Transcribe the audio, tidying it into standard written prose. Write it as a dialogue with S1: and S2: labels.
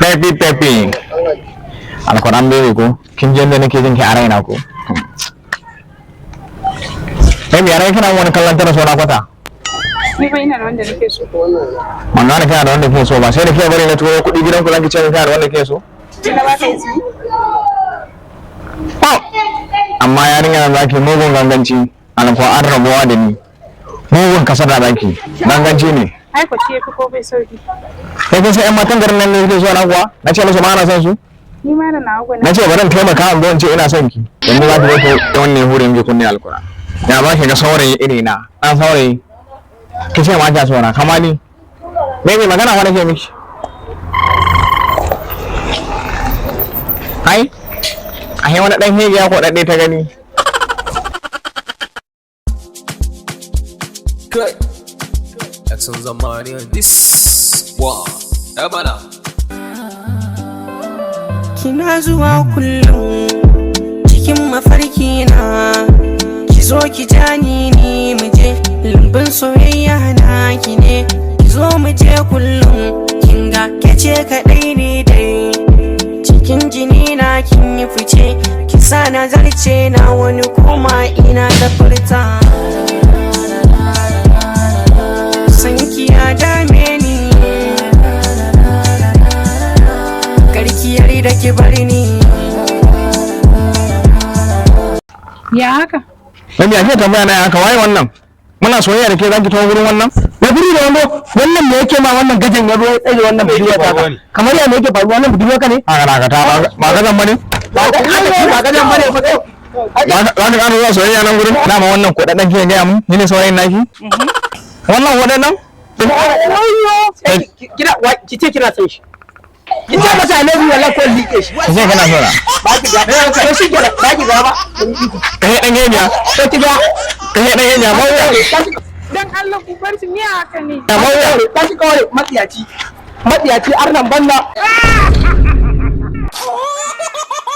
S1: Pepi pepi. Alquran baby ko kin ji yadda nake jin ki a raina ko. Baby, a rai kina wani kallon tara saura kwata.
S2: Ni fa ina da wanda nake so.
S1: Ban gane kana da wanda kike so ba, sai da kike bari na turo kuɗi gidanku zaki ce min kana da wanda kike so.
S2: Sai na baka izini.
S1: Oh! Amma yarinya nan zaki mugun ganganci, alquran rabuwa da ni. Mugun kasada zaki. Ganganci ne.
S2: Ai ko shi yafi komai sauki.
S1: Kai kun san 'yan matan garin nan ne suke so na kuwa? Na ce musu ba na son su.
S2: Ni ma da nawa gwanin.
S1: Na ce bari in taimaka in zo in ce ina son ki. Yanzu za ki zo ki wannan hurin ki kunne alquran. Ya ba ki ga saurayi iri na. Dan saurayi. Ki ce ma kya so na kama ni. Baby, magana fa nake miki. Ai. Ai wani dan hege ya kodadde ta gani.
S3: Kai. Jackson Zamani on this one. Ebana.
S4: Kina zuwa kullum cikin mafarki na, ki zo ki jani ni mu je lumbun soyayya na ki ne, ki zo mu je kullum, kin ga ke ce kaɗai ne dai cikin jini na, kin yi fice, ki sa na zarce na wani koma ina da furta san ki ya dame ni, karkiyar da ki bar ni.
S2: Ya haka?
S1: Baby, ake tambaya na ya haka, waye wannan? Muna soyayya da ke zaki taho gurin wannan?
S5: Ya biri da wando wannan, me yake ma wannan gajan ya zo ya tsaye wannan budurwa ta ka? Kamar ya me yake faruwa, wannan budurwa ka ne?
S1: Haka na ka ta ba gazan bane?
S5: Ba gajan bane fa.
S1: Za ka ƙara zuwa soyayya nan gurin? Dama wannan kuɗaɗen kike gaya mun? Ni ne saurayin naki? Wannan kuɗaɗen?
S5: Kina ki ce kina son shi, ki ce masa I love you, wallahi ko liƙe shi.
S1: Ki ce kana so na.
S5: Ba ki ga, to shi kenan, ba ki ga ba.
S1: Kai ɗan geniya.
S5: To ki ga.
S1: Kai ɗan geniya. Mawuya.
S2: Dan Allah ku bar shi, me haka ne?
S1: Mawuya.
S5: Tashi kawai, matsiyaci matsiyaci arnan banza.